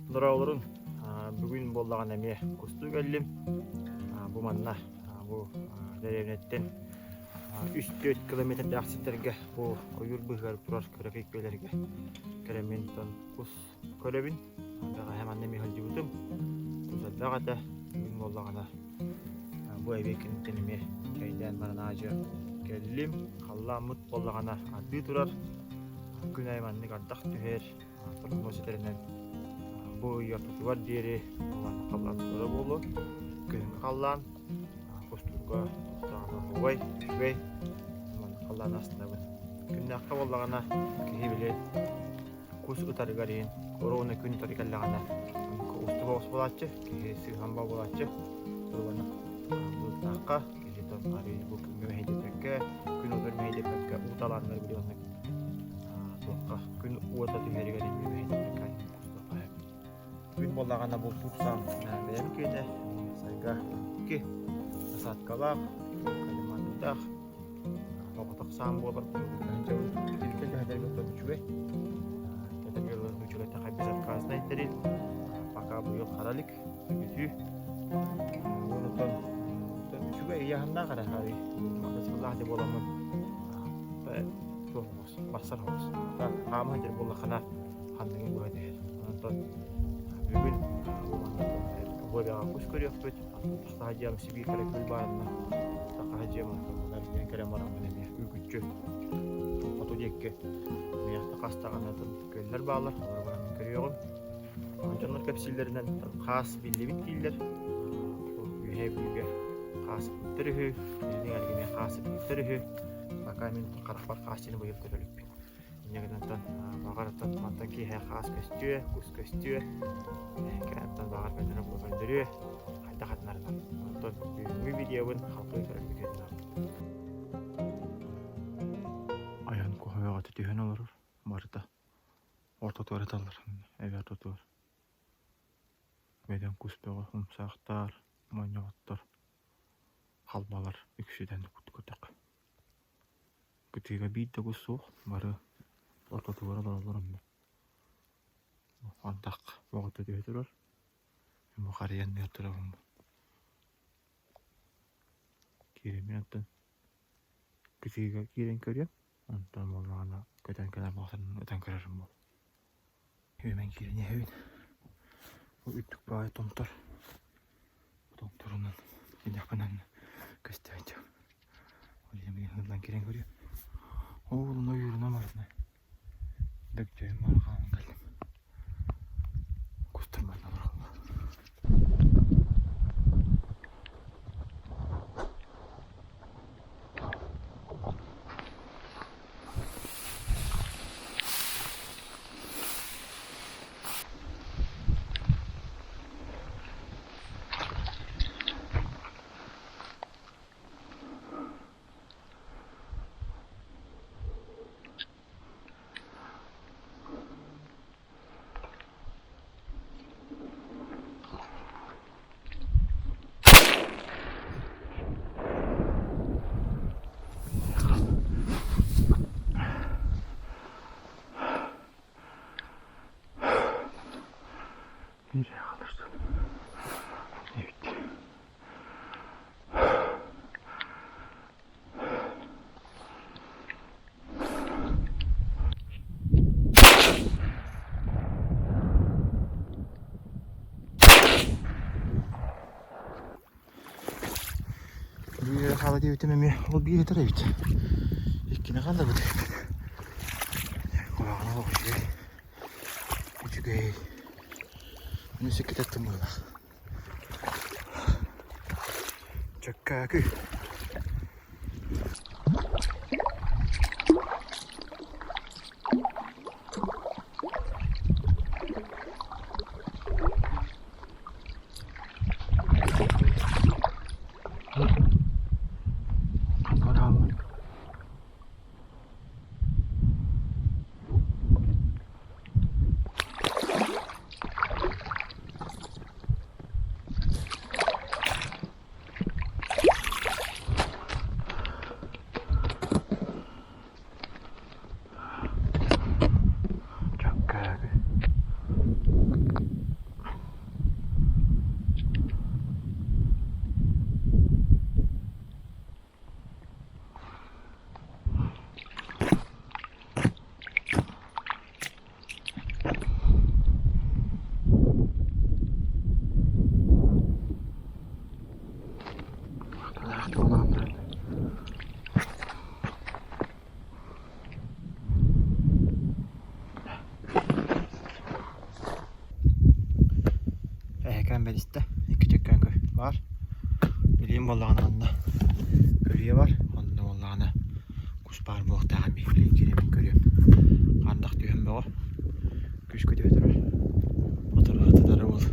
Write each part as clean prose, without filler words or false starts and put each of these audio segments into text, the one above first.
Дороолорун бүгүн буоллаҕына эмиэ кустуу кэллим. Бу манна бу дэриэбинэттэн үс-түөрт километрдаах сирдэргэ бу ойуур быыһыгар турар кыракый күөлэргэ кэлэммин тон кус көрөбүн. Бэҕэһээ манна эмиэ сылдьыбытым. Кус элбэх этэ. Бүгүн буоллаҕына бу эбиэт кэнниттэн эмиэ чэйдээн баран аадьы кэллим. Халлааммыт буоллаҕына ардыы турар. Күн аайы маннык ардах түһэр. Прогноз этэринэн бу ый ортотугар диэри халлаан турара буолуо. Күһүҥҥү халлаан кустуурга туохтааҕына оһуобай, үчүгэй. Маннык халлааны астынабын. Күннээххэ буоллаҕына киһи били кус ытарыгар иһин оруобуна күн утары кэллэҕинэ уустук оҕус буолааччы, киһи сыыһан буолааччы. Туруганы былыттаахха киһи арыый бу күҥҥэ мэһэйдэппэккэ, күн уотугар мэһэйдэппэккэ уу талааннар били оннук туохха күн уота түһэригэр эмиэ мэһэйдэппэккэ кустуохха сөп. Күн буоллаҕына бултуур саам бэйэм киэнэ сайга икки насадкалаах, калимандаах Оҕотох саам буолар Тилкэ түһэтэргэ оттон үчүгэй. Этэргэ үчүгэй такай безотказный тэрил. Пока быйыл хара илик, бүтүү. Онтон үчүгэй ыйааһыннаах эрэ арый. Сыллаах дьэ буоламмын туох оҕус, барсар оҕус. Хаама сылдьар буоллаххына ханныгын быһа түһэр. Онтон бүгүн бу кус көрүөхпүт. Тахсаһа Сибиир кэлэ баарына тахаһа дьиэм онтон диэн кэлэн бараммын эмиэ үгүччү хоту диэки эмиэ хас даҕаны күөллэр бааллар олору баран көрүөҕүм дьоннор кэпсииллэринэн хаас биллибит дииллэр үөһээ бүлүүгэ хаас ыттар үһү илин эргимэ хаас ыттар үһү пока мин харахпар хаас диэни быйыл көрө иликпин Инньэ гынантан баҕар мантан киэһэ хаас көстүө, кус көстүө, кэрэттэн баҕар көннөрө була көрдөрүө, хайдах атынарынан. Онтон бүгүҥҥү видеобын халкыы көрөргүтүн Айан куһаҕата түһэн олорор барыта ортотугар ыталлар эбэ ортотугар бөдөҥ кус бөҕө умсаахтар моонньоҕоттор халбалар үксүтэн көрдөххө Кытыыга биир да кус суох, бары ортотугар олороллор онно. Ардах бөҕөтө түһэ турар. Бу харыйа анныгар турабын. Киирэммин оттон кытыыга киирэн көрүөм. Онтон буоллаҕына көтөн кэлэр буолсан ытан көрөрүм буолуо. Үөмэн киирэн иһэбин. Бу үрдүк баҕайы томтор. Томторунан тиийдэхпинэ көстөөччү. Ол иһин билигин ыллан киирэн көрүөм. Оолун ойуурунан барытына бөкчөйөн баран хаалан кэллим. Кустар барытына олороллор. Nereye kalırsın? Evet. Биир хаала диэбитим эмиэ ол биир этэр эбит. Иккини хаалларбыт эбиппин. Куһаҕана олох үчүгэй. Үчүгэй. Аны сиккитэ тымныылаах. Чөккөөкү. Чөккөөн бэристэ. Икки чөккөөн баар. Билигин буоллаҕына манна көлүйэ бар. Онно буоллаҕына кус баар буолуохтааҕын билигин киирэммин көрүөм. Хардах түһэн бөҕө. Күүскэ түһэ турар. Отору буол.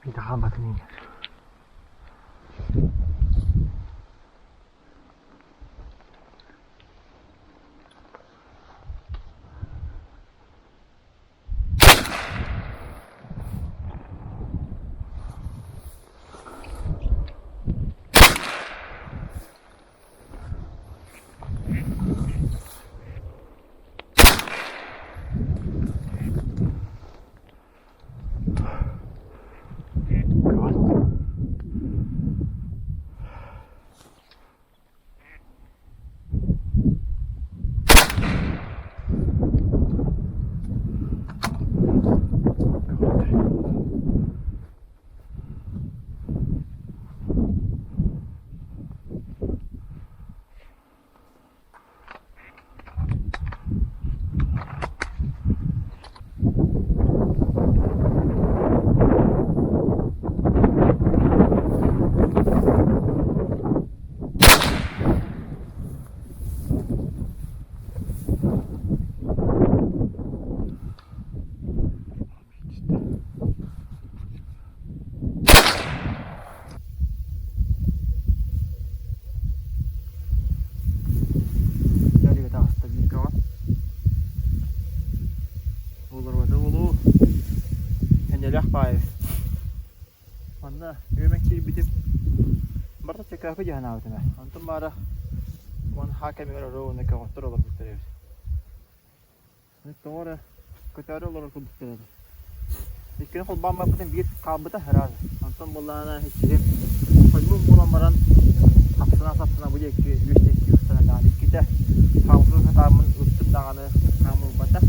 Биир хаалбатын иҥэр. Дьалыга таҕыста биир көҕөн. Олорбото буолуо. Энэлэх баайы. Манна үөмэн киирбитим барыта чөкөөкү дии санаабытым ээ. Онтон баара уон хаа кэмигэр оруо уонна көҕөттөр олорбуттар эбит. Тоҕо эрэ көтөөрү олорор курдуктар этэ. Иккини холбоон барбытым биир хаалбыта ыраас. Онтон буоллаҕына иккиһим хоймук буолан баран сапсына-сапсына бу диэки үс диэки ыстанан даҕаны иккитэ хаалгыы сатааммын ыттым даҕаны хаамылбата.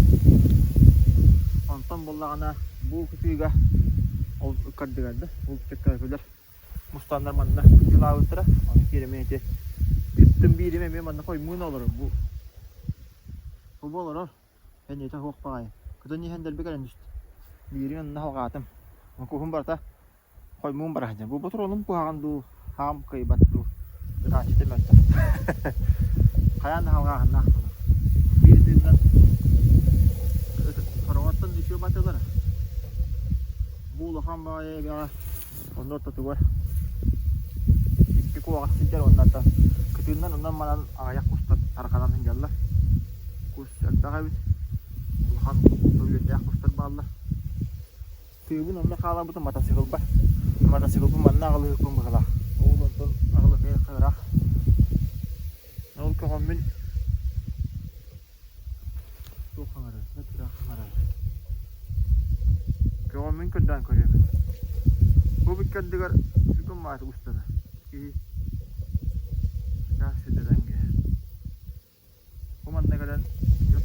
Онтон буоллаҕына бу кытыыга ол ыккардыгар да ол чөккөөкүлэр мустаннар манна кытыылаабыттара. Ону киирэмин ити ыттым биирим эмиэ манна хоймуун олорор бу Бу олорор, эниэтэ суох баҕайы. Кытын иһэн дэлби кэлэн түстэ. Биирин онно халҕаатым. Куһум барыта хоймуун бара сылдьар. Бу ботуруонум куһаҕан дуу, хаам кыайбат дуу, ытааччыта мөлтөх. Хайаан да халҕааһыннаах буолар. Биир тыынынан сороҕоттон үчүгэй батылар. Бу улахан баҕайы эбэҕэ Онно ортотугар икки куоҕас сылдьар уонна кытыыннан онон-манан аҕыйах кустар тарҕанан сылдьаллар. Кус элбэх эбит. Улахан үөрдээх кустар бааллар. Тыыбын онно хаалабытым мотоциклбар. Мотоциклбын манна аҕалыһыкпын быһыылаах. Ол онтон аҕалыһыахха ыраах. Ол көҕөммүн Туох хаҥарар, ыраах хаҥарар. Көҕөммүн көрдөөн көрүөм. Бу бүккэрдигэр сүгүн мааты устара. Киһи чаас ситэрэн кэһэр. Бу манна кэлэн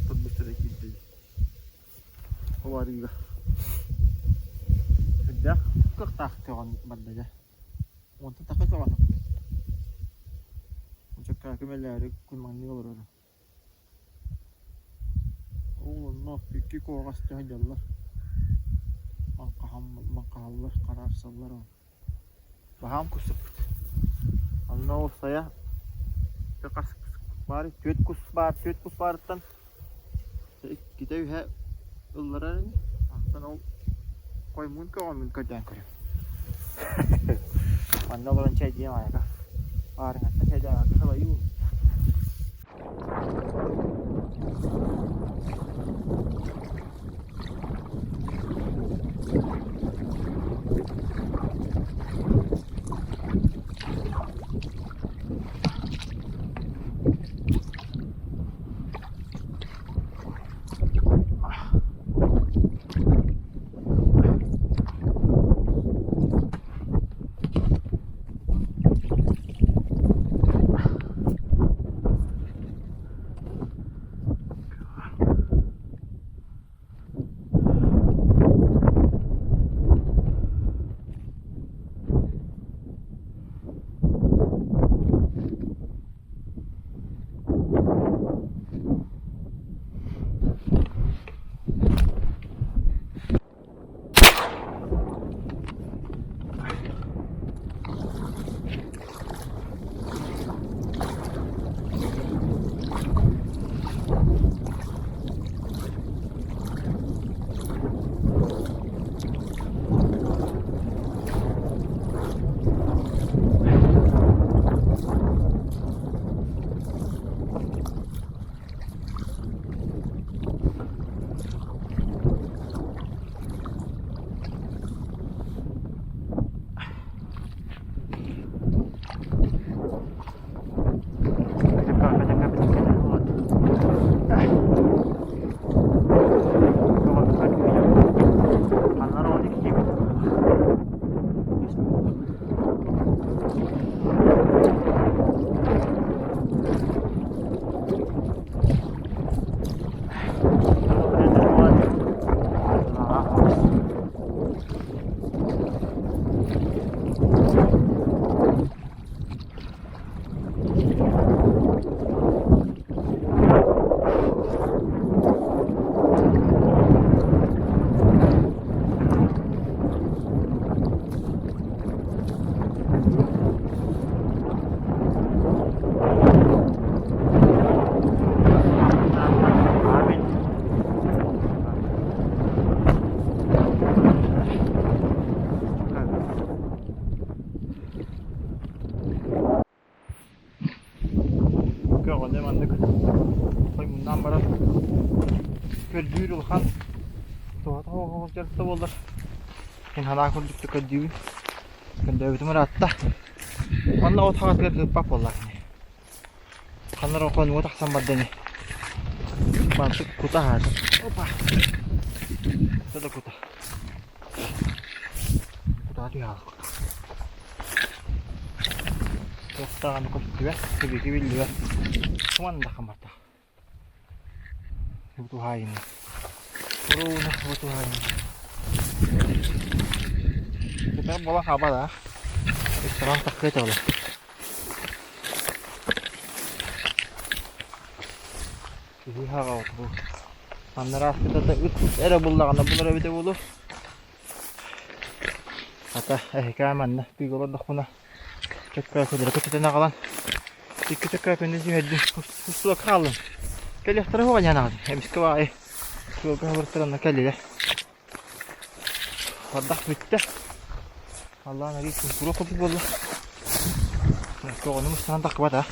турбуттара киирдэ. Ол арыыга. Сүрдээх кыахтаах көҕөн барда дьэ. Онтон таха көҕөн. Очокка көмөлөөрү күн маҥнай олороро. Ол онно икки куоҕас сылдьаллар, маҥхаһаллар, хараарсаллар Баһаам кус сыппыт. Онно уопсайа хас баар түөрт кус баар, түөрт кус баарыттан иккитэ үһэ ылларар ини. Онтон ол хоймуун көҕөммүн көрдөөн көрүөм. Манна олорон чэйдиэм айака. Баарыҥаттан чэйдээбэккэ сылайыы. Кустуур улахан туһата суох дьарыкта буоллар мин санаа курдук да көрдүүбүн. Көрдөөбүтүм ыраатта. Манна от хаҕатыгар тыыппат буоллар ини. Ханна эрэ хонууга тахсан барда ини. Мантык кута аһаата. Опа! Это да кута. Кутаҕа түһэҕин. Туох даҕаны көстүбэт, сибики биллибэт. Туман да хамматах. Бутуһаайыны. Уруна бутуһаайыны. Кытар буола хаба да. Ыстаран таххыа этэ Киһи хаҕабыт бу. Аннараа аспыта ыт эрэ буллаҕына булар эбитэ буолуо. Хата эһикээ манна тыыга олордохпуна чөккөөкүлэри көтүтэн аҕалан икки чөккөөкүнү түһэрдим устуба хааллым. Кэлиэхтэрэ суоҕа диэн аҕалым. Эмискэ баҕайы суолга хабыртаранна кэллилэр. Ардах бүттэ. Аллаан арыы куруок курдук буолла. Көҕөнүм устан таххыбат аа.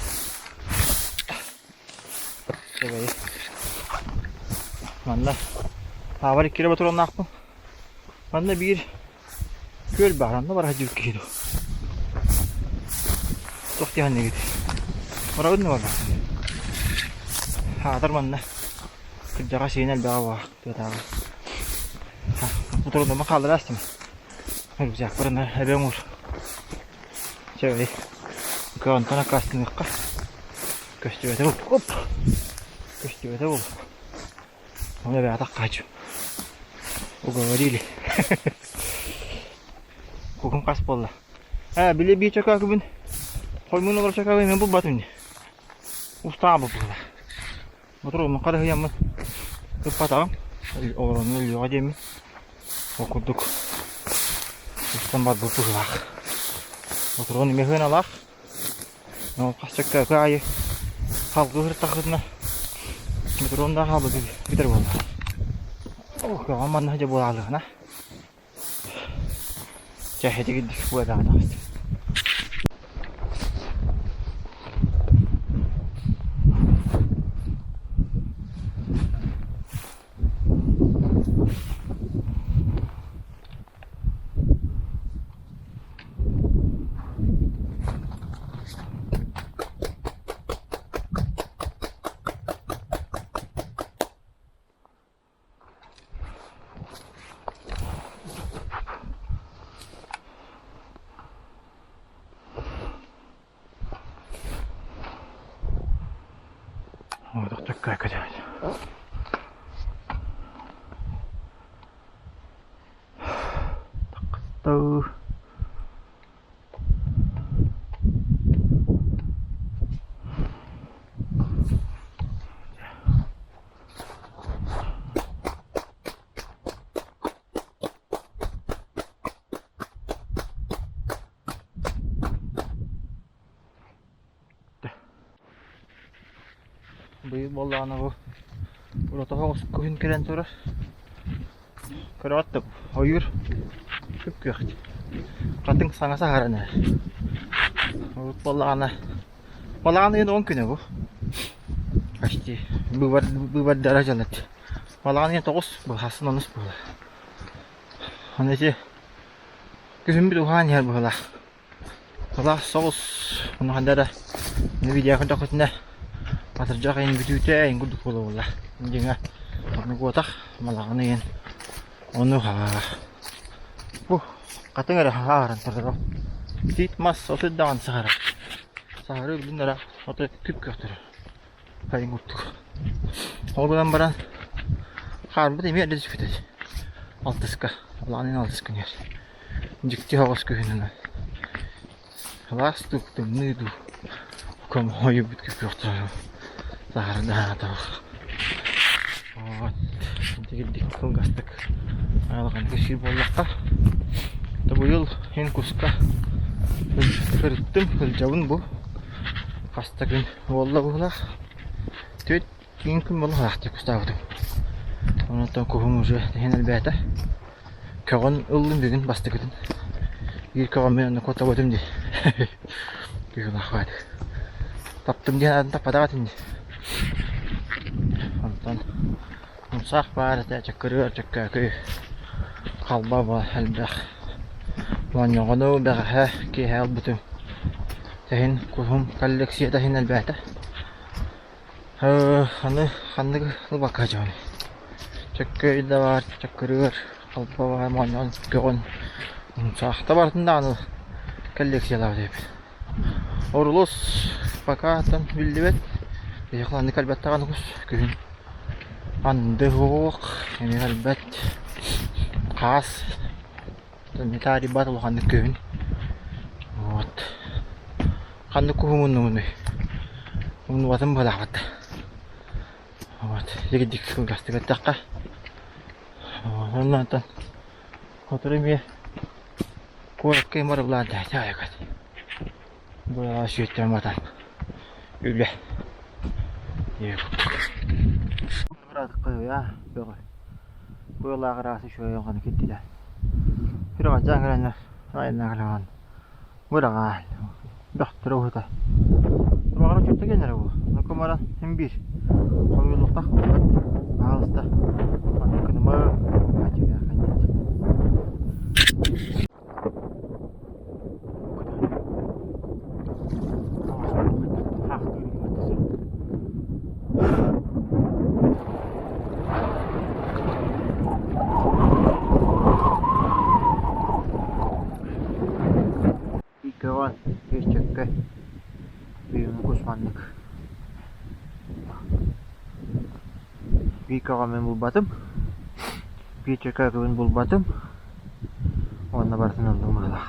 Эбэйи. Манна аабар иккирэ ботуруоннаахпын. Манна биир күөл баар, онно бара сылдьыбыт киһи дуу. Туох диэхиннигит? Барабын да барбаппын. Аатар манна кырдьаҕас сиэн элбэҕэ буолла тыатааҕы. Ботуруоннарбын хааллара астым. Рюкзакпар эбэ оҥор. Чэ бэйи. Онтон аккаастаныахха. Көстүбэтэ бул. Оп! Көстүбэтэ бул. Оны эбээтэх хаачу. Уговорили. Кукум хас буолла. Ээ, били биир чөкөөкүбүн хоймун олор чөкөөкүбүн мен булбатым ини. Устаабы була. Ботурууммун харыһыйаммын ыппатаҕым. Олорону өлүөҕэ диэммин. Ол курдук устан барбыт быһыылаах. Ботуруон эмиэ сыаналаах. Ол хас чөккөөкү аайы халгыы сырыттаххытына ботуруон да хаалбыт бүтэр буолла. Көҕөн манна дьэ буолаалыгына. Чэ, итигирдик бу эбэҕэ таҕыстым. Быйыл буоллаҕына бу ураты соҕус күһүн кэлэн турар. Көрөҕүт да ойуур күп-күөх. Хатыҥ саҥа саһаран эрэр. Урут буоллаҕына балаҕан ыйын 10 күнэ бу. Почти быыбар быыбардара дьалат. Балаҕан ыйын 9 бу хасын онус буолар. Аны ити күһүммүт уһаан иһэр быһыылаах. Сылаас соҕус ону ханна эрэ видео көрдөххүтүнэ атырдьах ыйын бүтүүтэ эйин курдук буола буолла. Дьиҥэ оннук уотах балаҕан ыйын ону бу хатыҥ эрэ ааһаран турар тиит мас оту даҕаны саһарар. Саһары билин эрэ ото күп-күөх турар. Хайын курдук. Ол гынан баран хаарбыт эмиэ эрдэ түспүт этэ. Алтыска. Балаҕан ыйын алтыс күнүгэр. Дьикти соҕус күһүнүнэн. Сылаас дуу, тымныы дуу хомойбут күп-күөх турар. Саһардаатах. Вот. Итигирдик кылгастык айылҕаны кэпсиир буоллахха, быйыл иһин куска сырыттым, сылдьабын бу. Хаста күн буолла быһыылаах. Түөрт киин күн буолла хаахтыы кустаабытым. Онтон куһум уже иһин элбээтэ. Көҕөн ыллым бүгүн бастакытын. Биир көҕөн мин онно куотабытым дии. Быһыылаах баады. Таптым диэн аатын таппатах этим дии. Онтон Умсаах баар этэ, чаккырыар, чөккөөкүй, халба баар элбэх. Моонньоҕону бэҕэһээ киэһэ ылбытым. Тэһин куһум коллекцията иһин элбээтэ. Аны ханнык ылбакка дьоҕун. Чөккөй да баар, чаккырыар, халба баар, моонньоҕон көҕүн. Умсаахта барытын даҕаны коллекциялаабыт эбит. Орулус пока оттон биллибэт. Биһиэхэ аны кэлбэт даҕаны кус күһүн. Анды суох, эмиэ кэлбэт. Хаас эмиэ таарыйбат улаханнык күһүн. Вот. Ханнык куһу муннугунуй? Муннубатын быһалаабат. Вот. Дигидик кылгастык эттэххэ. Оннуттан Сотору эмиэ куоракка барыллаан тэһэ Бу сүөттэн матан үлэ бөҕө быалаах ыраас үчүгэй ханы киттилэр Сүрэҕэлдьээн кэлэннэр айаннаах быраҕаал бөхтөрө уһута Тураҕара чөттө кэллэрэ бу Нукумаран син биир хомуйуллуохтаах буолбат баһаалыста маннык гыныма Иккэҕэ биэсчэккэ бүгүҥҥү кус маннык Викаҕа мин булбатым Петяка бүгүн булбатым уонна барытын ыллым быһыылаах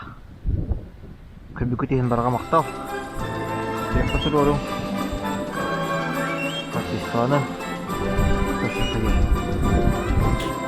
Көрбүккүт иһин барҕа махтал Тиэххэ туруоруҥ Подпискаланыҥ Көрсөххө диэри.